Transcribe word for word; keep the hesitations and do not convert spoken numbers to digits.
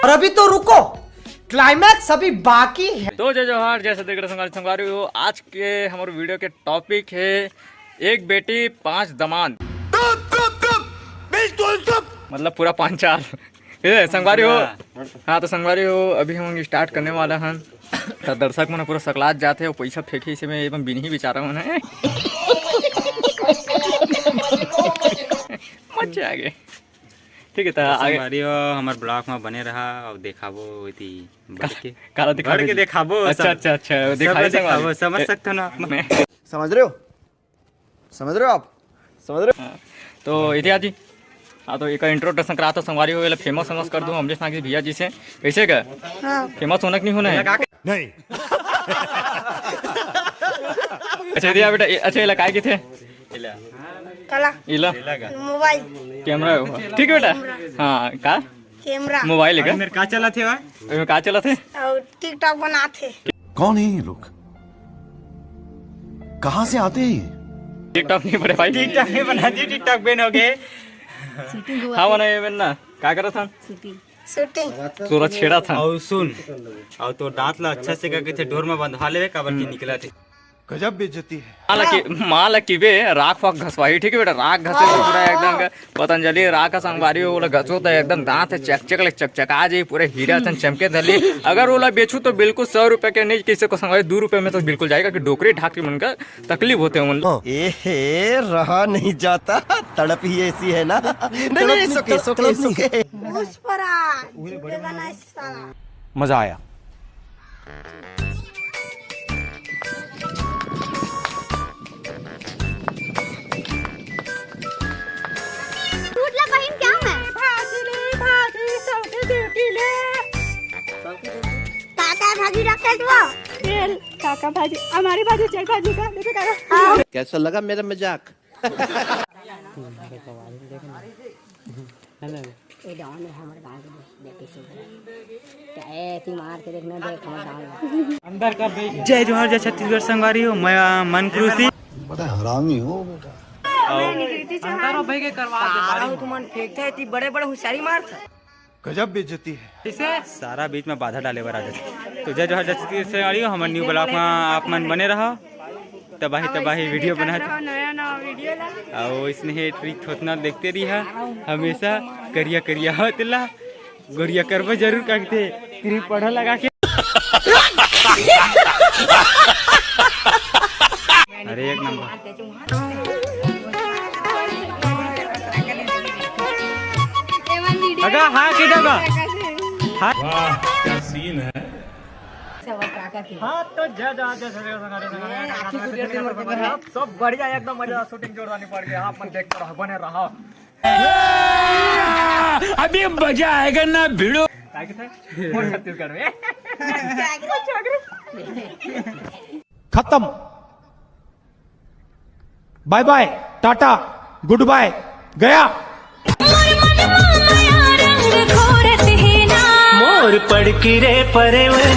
और अभी तो रुको, क्लाइमैक्स अभी बाकी है। तो जय जोहार, जय छत्तीसगढ़ संगवारी, संगवारी हो। आज के हमर वीडियो के टॉपिक है एक बेटी पांच दामाद। मतलब पूरा पांच चार। ए, संगवारी हो। हाँ, तो संगवारी हो, अभी हम स्टार्ट करने वाला हन। तो दर्शक मन पूरा सकलात जाथे, पैसा फेंके इसे में एवं बिनही बेचारा मन है। मजा आ गए। ठीक है, तो आगे संगवारी हो, हमर ब्लॉग में बने रहा और देखाबो एती बढ़ के, काला दिखा बढ़ के दे। देखाबो, अच्छा, सब, अच्छा, अच्छा, सब दिखाई देखाबो, संगवारी। समझ ए, सकते हो ना आप? मैं समझ रहे हो? समझ रहे हो आप? समझ रहे हो? हाँ। तो इतिहास जी, हाँ, तो एक इंट्रोडक्शन कराता संगवारी हो, एला फेमस फेमस कर दूं हम जैसा कि भैया जी से। कैसे का? हाँ। फेमस होना कि नहीं होना है? नहीं। अच्छा, दिया बेटा, ए-, अच्छा, एला काय किथे? काला। इला? मोबाइल। कैमरा है वो। ठीक है बेटा। हाँ, का? कैमरा। मोबाइल है का? मेरे का चला थे भाई? एमे का चलत है? और टिकटॉक बनात हे। कौन है ये लोग? कहाँ से आते हैं ये? टिकटॉक नहीं बने भाई। टिकटॉक नहीं बनाते, टिकटॉक बैन हो गए। हाँ, बना ये बन ना। का करत हन? शूटिंग। तोरा छेड़ा था। और सुन, और तो दांत ला अच्छा से का कथे डोर में बंधवा लेवे, काबर के निकला थे। गजब बेइज्जती है। माँ ला कि-, माँ ला किबे राख फाख घसवाही, ठीक है बेटा, राख घसे से पूरा एकदम का पतंजलि राख संगवारी हो, ओला घसो त एकदम दांत है चकचक ले चकचका जाए, पूरे हीरा सन चमके धरली। अगर ओला बेचू तो बिल्कुल सौ रुपए के नहीं, किसी को संगवारी दो रुपए में तो बिल्कुल जाएगा कि डोकरी ढाकरी मन का तकलीफ होते हैं उन लोग। ए हे, रहा नहीं जाता, तड़प ही ऐसी है ना। नहीं, नहीं, नहीं, सुके, सुके, सुके। पुष्पराज, झूठे गाना साला। मजा आया। टूटला बहिन क्या मैं? भाजी ले, भाजी, सबके बेटी ले। काका भाजी रखे तो। तेल, काका भाजी, हमारी भाजी, चल भाजी का, देखो काका। हाँ। कैसा लगा मेरा मजाक? ए गाँव में हमर गाँव के बेटी सुधरे। चाहे ऐसी मार के देखना देख हमर गाँव में। जय जोहार, जय छत्तीसगढ़ संगवारी हो, मैं, आ, मन क्रूसी। बड़ा हरामी हो बेटा। सारा तुमन फेंकते हैं, इतनी बड़े बड़े होशियारी मारता। गजब बेइज्जती है। सारा बीच में बाधा डाले बर आ जाथे। तो जय जोहार, जय छत्तीसगढ़ संगवारी हो, हमर न्यू ब्लॉग में आप मन बने रहो। तबाही, तबाही वीडियो बनात। नया, नया वीडियो ला। अउ इसने हे ट्रिक थोथना देखते रहिहा, हमेशा करिया, करिया होत ला, गोरिया करबो जरूर काकथे, क्रीम पाउडर लगा के। अरे एक नंबर। अगा, हाँ, किधर बा? हाँ। वाह, क्या सीन है। हाँ, तो जय जय जय जय जय जय जय जय। सब बढ़िया, एकदम मजा, शूटिंग जोरदार निपट गया। आप मन देखते रहो, बने रहो। अभी मजा आएगा ना भिड़ो। काय के थे? मोर छत्तीसगढ़ में। खत्म। बाय बाय, टाटा, गुड बाय, गया। मोर पड़की रे परेवना,